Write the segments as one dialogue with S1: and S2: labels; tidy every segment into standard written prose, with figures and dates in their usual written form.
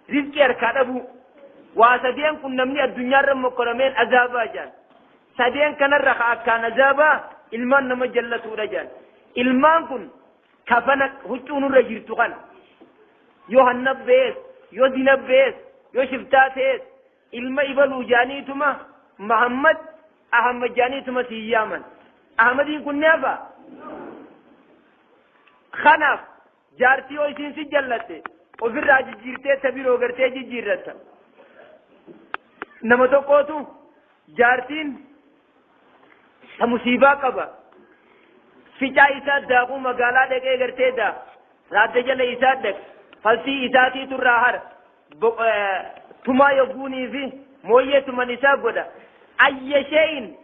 S1: Rizqii harkaa dhabuu. Waa sadeen kun namni addunyaarra mokkorameen azaabaa jaan. Sadeen kanarra ka akkaan azaabaa ilmaan nama jallatuudha jaan. Ilmaan kun kafana huccuu nurra jirtu kana. Yoo hanna bees, yoo dina bees, yoo shiftaa ta'es, ilma ibaluu jaaniituma Muhammad Ahmad jaaniituma siin yaaman. Ahmadiin kun ni hafa. Kanaaf jaartii yoo isiin si jallatte ofirraa jijjiirtee ta biroo gartee jijjiirratta. Nama tokkootu jaartiin ta musiibaa qaba. Ficaa isaa daakuu magaalaa dhaqee gartee daa. Raadda jala isaa dhaq. Faltii isaatiitu irraa hara. Tumaa yogguunii fi mooyyee tuman isaa godha. Ayya shee'in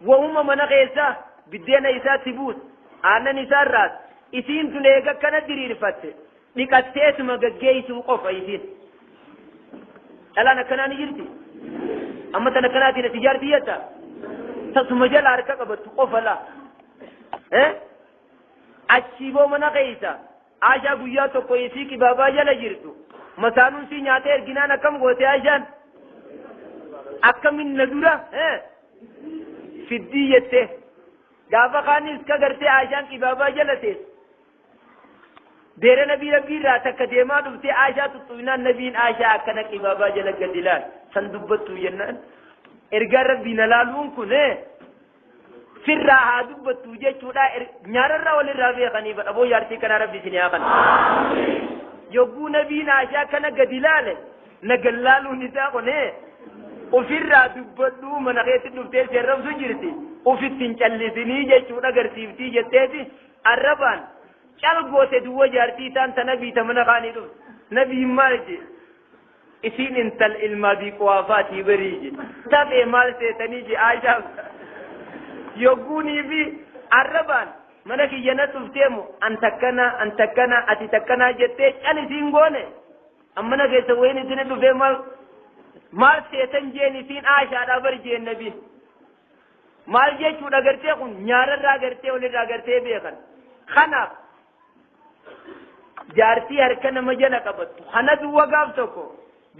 S1: wahuma mana keessaa biddeena isaatti buusa. Aannan isaa irraas. Isiin tun eega akkana diriirfatte dhiqatteetuma gaggeessuu qofa isiin. Dhalaan akkanaa ni jirti. Amma tan akkanaatiin ati jaartii jetta. Tasuma jala harka qabattu qofa laa. Achii boo mana keessa Aashaa guyyaa tokko isii kibaabaa jala jirtu. Masaanuun sii nyaatee erginaan akkam goote Aashaan? Akkamin na dura fiddii jette. Gaafa kaanis ka gartee Aashaan kibaabaa jala teessu. Deera nabii rabbii irraa takka deemaa dhuftee Aashaa tuttuqnaan nabiin Aashaa akkana qibaabaa jala gadi laal san dubbattu jennaan ergaan rabbii na laaluun kun sirraa haa dubbattu jechuudha nyaararraa walirraa beekanii badhaboo jaartii kanaa rabbi isin haa kana. Yogguu nabiin Aashaa akkana gadi laale na gallaaluun isaa kun ofirraa dubbadhuu mana keetti dhuftee seerramsu jirti ofitti hin callisinii jechuudha agarsiiftii jetteeti arrabaan cal goote duwwa jaartii isaan ta nabii ta mana kaanii dhufte. Nabiin maal jee? Isiin intal ilmaa bii quwaafaatii barii jee. Tafee maal seetanii jee Aishaaf. Yogguunii fi arrabaan mana kiyya na dhuftee mu an takkanaa an takkanaa ati takkanaa jettee cal isiin goone. An mana keessa wayiin isin dhufee maal maal seetan jeen isiin Aishaadhaa bari jeen nabiin. Maal jechuudha gartee kun nyaararraa gartee walirraa gartee beekan. Kanaaf jaartii harka nama jala qabattu kana duwwa gaaf tokko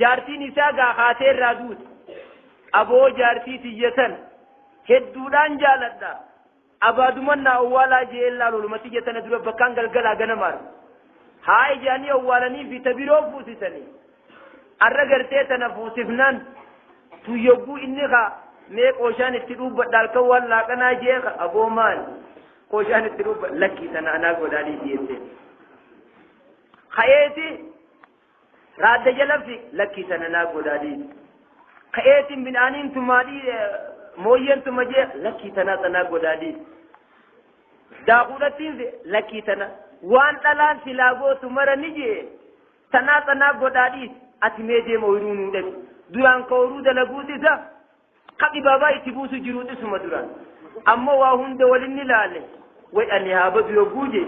S1: jaartiin isaa gaa kaatee irraa duute. Aboo jaartii tiyya tan hedduudhaan jaaladha. Abaaduman naa owwaalaa jee laalu oluma tiyya tana dura bakkaan galgalaa ganamaadha. Haa ijaanii owwaalanii fi ta biroo fuusisanii. Arra gartee tana fuusifnaan tun yogguu inni ka mee qooshaan itti dhuubbadha halkan waan laaqanaa jee ka aboo maal qooshaan itti dhuubba lakkii tana anaa godhaa dhiisi jettee. Ka'eeti raadda jala fi lakkii tana anaa godhaa dhiisi. Ka'eeti midhaaniin tumaadhii mooyyeen tuma jee lakkii tanaa tanaa godhaa dhiisi. Daakuudhattiin lakkii tana waan dhalaan silaa gootu mara ni jee. Tanaa tanaa godhaa dhiisi ati mee deema oyiruu nuu dhaqi. Duraan ka oyiruu dalaguus isa ka dhibaabaa itti buusu jiruus isuma duraan. Ammoo waa hunda walin ni laale way ani haa badu yogguu jee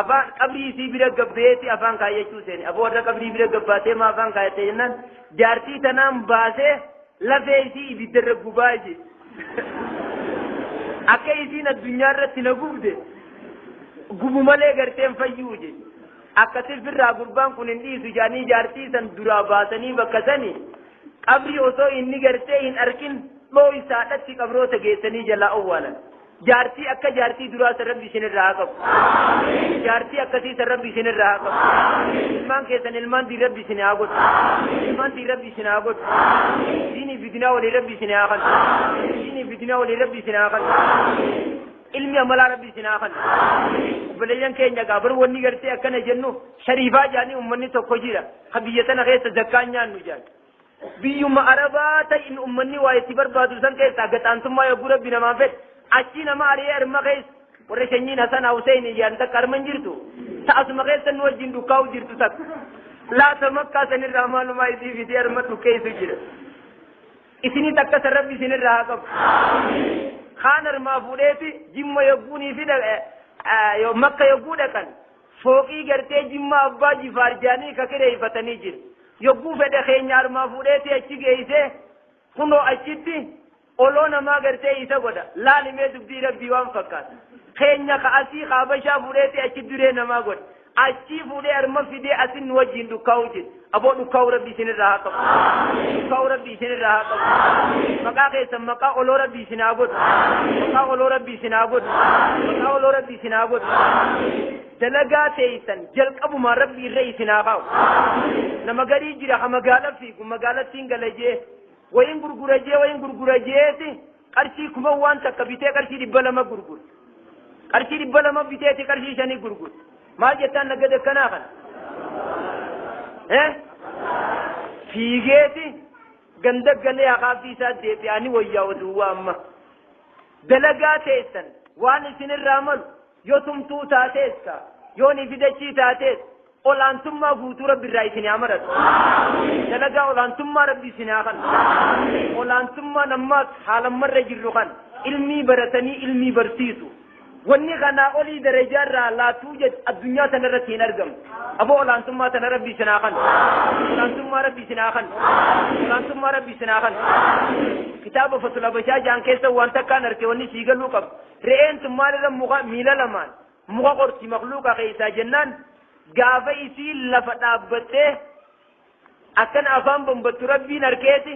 S1: afaan qabrii isii bira gabbeeti afaan kaayyachuu seene. Aboo warra qabrii bira gabbaatee maa afaan kaayatte jennaan jaartii tanaan baasee lafee isii ibiddarra gubaa jee. Akka isiin addunyaa irratti na gubde gubu malee garteen fayyuu jee. Akkasi firraa gurbaan kun hin dhiisu jedhanii jaartii san duraa baasanii bakka sani qabrii osoo inni gartee hin arkin dhooysaadhatti qabroota geessanii jalaa owwaalan. Jaartii akka jaartii duraa san rabbi isinirraa haa qabu. Jaartii akkasii san rabbi isinirraa haa qabu. Ilmaan keessan ilmaan diin rabbi isin haa godhu. Ilmaan diin rabbi isin haa godhu. Diinii fi dinaa walii rabbi isin haa kennu. Diinii fi dinaa walii rabbi isin haa kennu. Ilmi amalaa rabbi isin haa kennu. Obboleeyyan keenya gaa bar wanni gartee akkana jennu shariifaa jedhanii ummanni tokko jira. Ka biyya tana keessa zakkaan nyaannu jedhan. Biyyuma Arabaa ta'in ummanni waa itti barbaadu san keessaa gaxaantummaa yogguu rabbi namaan fedhe achii nama ari'ee arma keessa warra shanyiin Hasan Hussein jedhan takka arma hin jirtu. Ta'asuma keessa nu wajjin dukkaa'u jirtu takka. Laata makkaa sanirraa maalumaa isii fidee arma dhukkeessu jira. Isinii takka san rabbi isinirraa haa qabu. Kaan armaa fuudheeti jimma yogguunii fi makka yogguu dhaqan fooqii gartee jimma abbaa jifaar jaanii ka kireeffatanii jiru. Yogguu fedhe keenya armaa fuudheeti achi geessee kunoo achitti oloo namaa gartee isa godha. Laalimee dubbii rabbii waan fakkaata. Keenya ka asii ka habashaa fuudheeti achi duree namaa godha. Achii fuudhee arma fidee asin nu wajjin dhukkaa'u jedhe. Aboo, dhukkaa'u Rabbi isinirraa haa qabu. Dhukkaa'u Rabbi isinirraa haa qabu. Maqaa keessan maqaa oloo Rabbi isin haa godhu. Maqaa oloo Rabbi isin haa godhu. Maqaa oloo Rabbi isin haa godhu. Dalagaa teeysan jalqabumaan Rabbi irra isin haa kaa'u. Nama garii jira ha magaala fiigu, magaalattiin gala jee, wayin gurgura jee, wayin gurgura jeeti, qarshii 1000 waan takka bitee qarshii 200 gurgura. Qarshii 200 biteeti qarshii 5 gurgura. Maal jettaan naggada akkanaa kana? Eh? Fiigeeti ganda galee haqaaffii isaa deebi'anii wayyaa oduuwaa amma. Dalagaa teessan waan isinirraa malu, yoo tumtuu taateessa, yoo ni fidachii taatees, olaantummaa guutuu Rabbi irraa isin haa maratu. Dalagaa olaantummaa Rabbi isin haa kennu. Olaantummaan ammaas haalammarra jirru kan ilmii baratanii ilmii barsiisu. Wanni kanaa olii darajaa irraa laatuu jedhu addunyaa tanarratti hin argamu. Aboo, olaantummaa tana Rabbi isin haa kennu. Olaantummaa Rabbi isin haa kennu. Olaantummaa Rabbi isin haa kennu. Kitaaba Fatul Abashaa jaan keessa waan takkaan arge, wanni sii galuu qabu. Re'een tun maalirra muka miila lamaan muka qorti makluuqa keessaa jennaan, gaafa isii lafa dhaabbattee akkana afaan bombattu Rabbiin harkeeti.